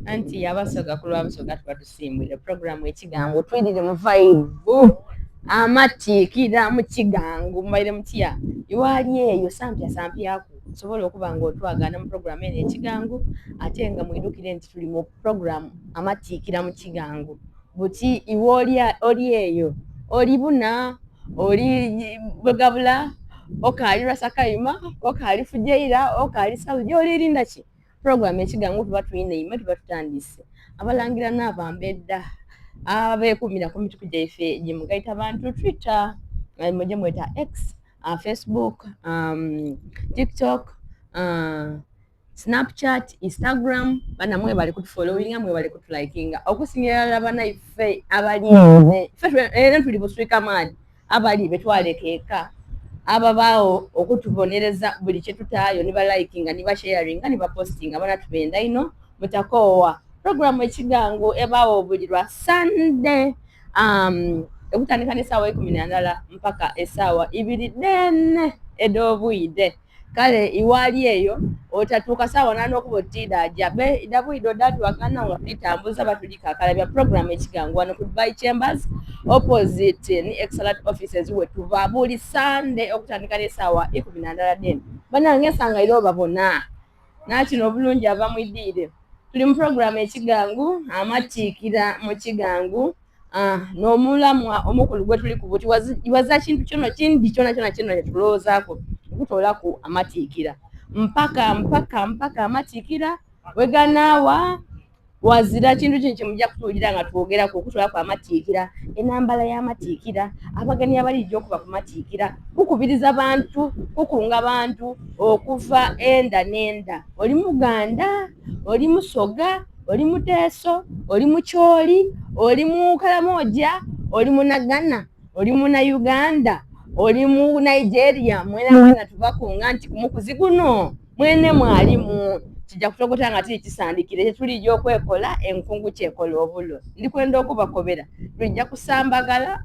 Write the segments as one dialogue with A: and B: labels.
A: Anti Abasoga ku lwa Busoga tuba tusimbwire puroguramu Ekigango, twirire mu vaibu amatiikira mu kigango. Mubaire mutya iwaali eyo? Sampya sampyaku osobola okuba nga otwagaana mu puroguramu eno Ekigango, ate nga mwidukire nti tuli mu puroguramu Amatiikira mu Kigango. Buti iwe oli eyo, oli Buna, oli Bugabula, okaali Lwasakayima, okaali Fujairah, okaali Saudi, olirinda ki? Puroguramu Ekigango tuba twine imwe, tuba tutandise. Abalangira n'abambedda abeekuumira ku mituku gyaife gyemugaita bantu, Twitter, mwe mweta X, Facebook, TikTok, Snapchat, Instagram. Bana mwebale kutufollowinga, mwebale kutulikinga, okusingira ddala banaife abalinze ffe era tuli buswika maani, abali betwaleka eka, ababaawo okutubonereza buli kyetutaayo ni balikinga, ni basharinga, ni bapostinga. Bana tubenda ino, mutakoowa. Puroguramu Ekigango ebaawo buli lwa Sunday, okutandika n'esaawa 11 mpaka esaawa 2 dene ed'obwide. Kale iwaali eyo otatuuka saawa 8 okuba otiida be ida bwide odatwakana nga tulitambuza batulikakalabya. Puroguramu Ekigango wano ku Dubai Chambers, opposite ni Excellent Offices, wetuva buli Sunday okutandika n'esaawa 11 dene. Banange, ensanga ire obabona nakino obulungi abamwidiire. Tuli mu puroguramu Ekigangu, amatiikira mu kigangu, n'omulamwa omukulu gwe tuli kubuti waza kintu kyono kindi kyona kyona kino kyetulowoozaako okutoolaku amatiikira, mpaka mpaka mpaka amatiikira weganaawa. Wazira kintu kino kyemujja kutuwulira nga twogeraku okutolaku amatiikira, enambala y'amatiikira, abagenyi abalijja okuba ku matiikira, kukubiriza bantu, kukunga bantu okuva enda n'enda. Oli Muganda, oli Musoga, oli Muteeso, oli Mukyoli, oli Mukalamoja, oli Munagana, oli Munauganda, oli mu Nigeria, mwena mwena tubakunga nti kumukuzi guno mwene mwalimu. Kijja kutogota nga tiri kisandikire tetulijja okwekola enkungu kyekola obulo. Ndikwenda okubakobera, tulijja kusambagala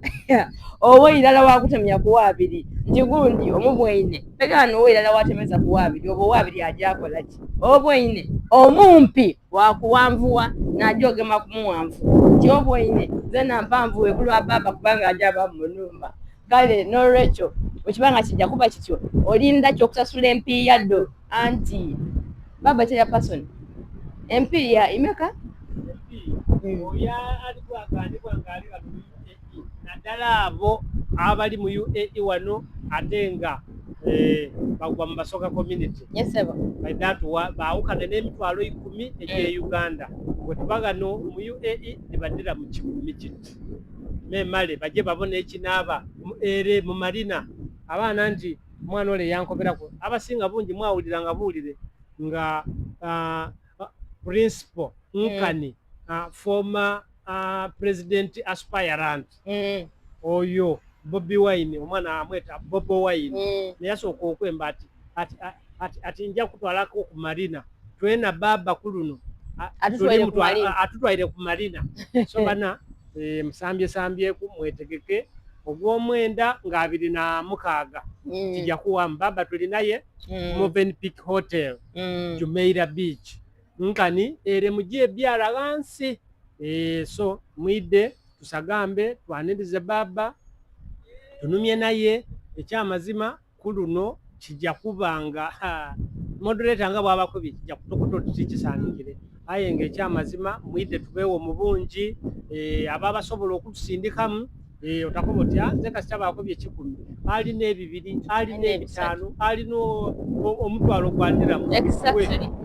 A: oba irala wakutemya kuwa abiri nti gundi omubweine pegano, owa irala watemeza kuwa abiri, oba owabiri ajja akola ki? Obweine omumpi wakuwanvuwa najja ogema kumuwanvu nti obweine nze nampanvuwe kulwa baba, kubanga ajja aba munumba. Kale nolwekyo bwekibanga kijja kuba kityo, olinda kyokusasula empiiya ddo. Anti baba kyeya person, empiiya imeka?
B: Oyo alikwagaanibwa ng'ali wano mu UAE, naddala abo abali mu UAE wano ate nga bagwa mu Basoga community,
A: yesebo.
B: Baidatuwa baawukane n'10,000 egy'e Uganda. Bwe tuba ghano mu UAE nibaddira mu 100 kiti memale bajje babone ekinaaba ere mu marina abaana nti omwana ole yankoberaku. Abasinga bungi mwawuliranga buwulire nga principal nkani former president aspirant oyo Bobi Wine, omwana amweta Bobo Wine, neyasooka okwemba ati ati ati ati nja kutwalako ku marina twena baba ku luno atutwaire ku marina. So bana musambye sambyeku, mwetegeke ogw'omwenda nga 26 kijja kuwamu baba tuli naye Movenpick Hotel, Jumeirah Beach, nkani ere mujje ebyala ghansi. So mwidde tusagambe, twanirize baba, tunumye naye. Ekyamazima ku luno kijja kuba nga moderator nga bw'abakubye kijja kutokuta oti tikisandikire, aye nga ekyamazima mwidde tubeewo mu bungi. Aba basobola okutusindikamu, otakoba otya nze kasita bakubye 100, alina ebibiri, alina ebitaano, alina 10,000 gwandiramu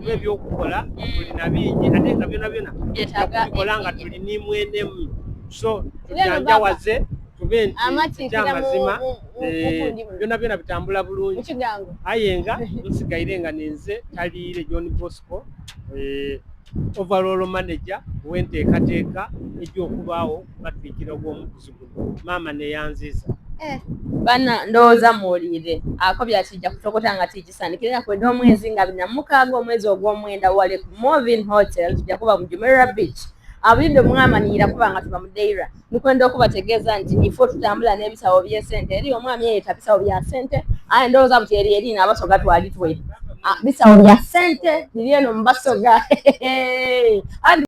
B: ebyokukola. Tulina bingi ate nga byona byona tubikola nga tuli nimwenemu, so tujanjawaze tube nti ekyamazima byona byona bitambula bulungi. Aye nga nsigaire nga ninze Taliire John Bosco, overall manager w'enteekateeka egy'okubaawo batwikira ogw'omukuzi guno. Maama neyanziza.
A: Bana ndowooza muwulire akobya kijja kutokota nga tikisandikira enaku ed'omwezi nga 26 omwezi ogw'omwenda, wale ku Movin Hotel, tujja kuba mu Jumeirah Beach. Abulidde omwamaniyira kuba nga tuba mu Deira. Nikwenda okubategeeza nti ifo tutambula n'ebisawo by'esente. Eri omwami eyeta bisawo bya sente, aye ndowooza buti eri erina Abasoga twali twe bisawo bya sente biri eno mu Basoga.